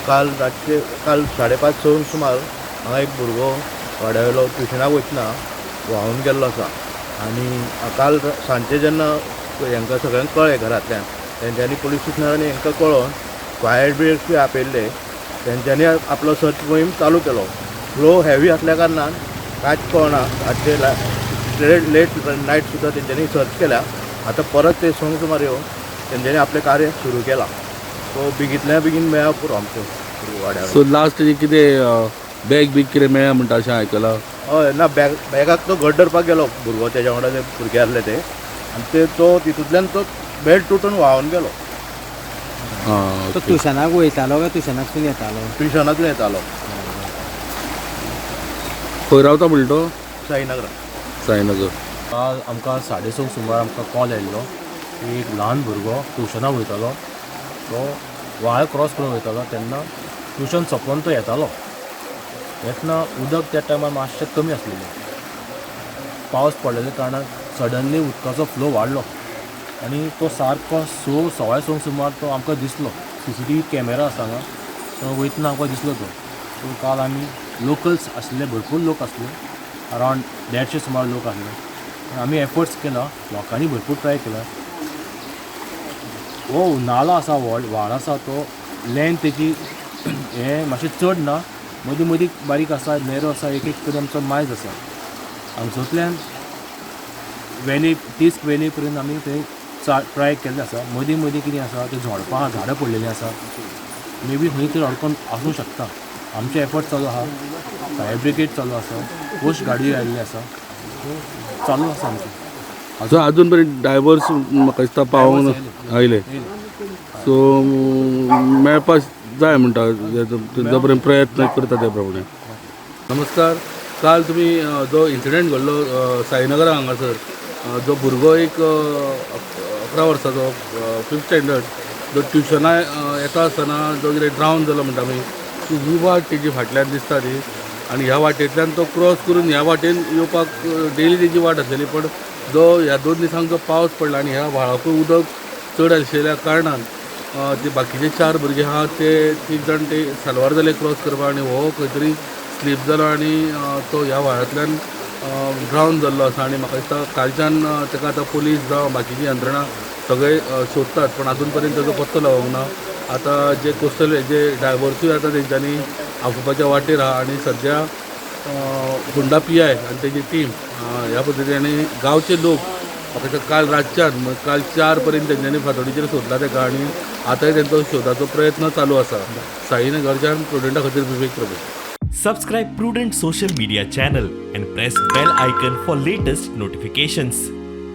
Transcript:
काल रातचे, काल 5:30-6 सुमार हांगा एक भुरगो वाड्या वयलो ट्युशनाक वयतना व्हांवन गेल्लो आसा. आनी काल सांजचे जेन्ना हांकां सगळ्यांक कळ्ळें घरांतल्यान, तेंच्यांनी पुलीस स्टेशनार आनी हांकां कळोवन फायर ब्रिगेड आपयल्ले. तेंच्यांनी आपलो सर्च मोहीम चालू केलो. फ्लो हेवी आसल्या कारणान कांयच कळना. रातचे लेट नायट सुद्दां तेंच्यांनी सर्च केल्या. आतां परत ते 6 सुमार येवन तेंच्यांनी आपलें कार्य सुरू केलां. सो बेगींतल्या बेगीन मेळ्ळा पुरो आमचो भुरगो वाड्यार. सो लास्ट तेजे कितें बॅग बीग कितें मेळ्ळा म्हणटा अशें आयकलां. हय, ना, बॅगाक तो घट धरपाक गेलो भुरगो, तेज्या वांगडा ते भुरगे आसले ते, आनी ते तो तितूंतल्यान तो बेल्ट तुटून व्हांवन गेलो. आं. तो ट्युशनाक वयतालो काय ट्युशनाकसून येतालो? ट्युशनांतल्यान येतालो. खंय रावता म्हणटा तो? साईनगरा. साईनगर. काल आमकां 6:30 सुमार आमकां कॉल आयिल्लो की एक ल्हान भुरगो ट्युशनाक वयतालो, तो व्हाळ क्रॉस करून वयतालो. तेन्ना ट्युशन सोंपोवन तो येतालो. येतना उदक त्या टायमार मातशें कमी आसलेलें. पावस पडलेल्या कारणान सडनली उदकाचो फ्लो वाडलो आनी तो सारको 6-6:15 सुमार तो आमकां दिसलो. CCTV camera आसा हांगा, तो वयतना आमकां दिसलो तो. सो काल आमी लोकल्स आसले, भरपूर लोक आसले, अरावंड 150 सुमार लोक आसले. आमी एफर्ट्स केला, लोकांनी भरपूर ट्राय केला. हो नालो आसा, व्हड व्हाळ आसा, तो लेंथ तेजी हें मातशें चड ना, मदीं मदीं बारीक आसा, नॅरो आसा. एक एक कडेन आमचो मायज आसा. हांगसरल्यान वेली 30 वेली पर्यंत आमी थंय ट्राय केल्लें आसा. मदीं मदीं कितें आसा तें झोडपां आहा, झाडां पडलेलीं आसा, मे बी खंय तरी अडकोन आसूं शकता. आमचे एफर्ट चालू आहा, फायर ब्रिगेड चालू आसा, कोस्ट गाडयो आयिल्ली आसा, सो चालू आसा आमचें. सो अजून पर्यंत डायवर्स म्हाका दिसता पावोंक आयले. सो मेळपाक जाय म्हणटा, जो पर्यंत प्रयत्न करता त्या प्रमाणे. नमस्कार. काल तुमी जो इन्सिडंट घडलो साईनगरा हांगासर, जो भुरगो एक 11 वर्साचो, फिफ्थ स्टँडर्ड, जो ट्युशना येता आसतना जो कितें ड्रावन जालो म्हणटा आमी, ती ही वाट तेजी फाटल्यान दिसता ती, आनी ह्या वाटेंतल्यान तो क्रॉस करून ह्या वाटेन येवपाक डेली तेजी वाट आसलेली. पण जो ह्या 2 दिसांक जो पावस पडला आनी ह्या व्हाळाकूय उदक चड आशिल्ल्या कारणान ते बाकीचे 4 भुरगे आहा ते 3 जाण ते साल्वार जाले क्रॉस करपाक, आनी हो खंय तरी स्लीप जालो आनी तो ह्या व्हाळांतल्यान ड्रावन जाल्लो आसा. आनी म्हाका दिसता कालच्यान ताका आतां पुलीस जावं बाकीची यंत्रणा सगळे सोदतात, पण अजून पर्यंत ताजो पत्तो लागूंक ना. आतां जे कोस्टल जे डायवर्सूय आतां तेंच्यांनी आपोवपाच्या वाटेर आहा, आनी सद्या होंडा PI आनी तेजी टीम ह्या पद्दतीन आनी गांवचे लोक म्हाका दिसता काल रातच्यान काल 4 पर्यंत तेंच्यांनी फांतोडीचेर सोदला ताका, आनी आतांय तेंचो शोधाचो प्रयत्न चालू आसा. साईनगरच्यान प्रुडंटा खातीर विवेक Prabhu. Subscribe Prudent Social Media channel and press bell icon for latest notifications.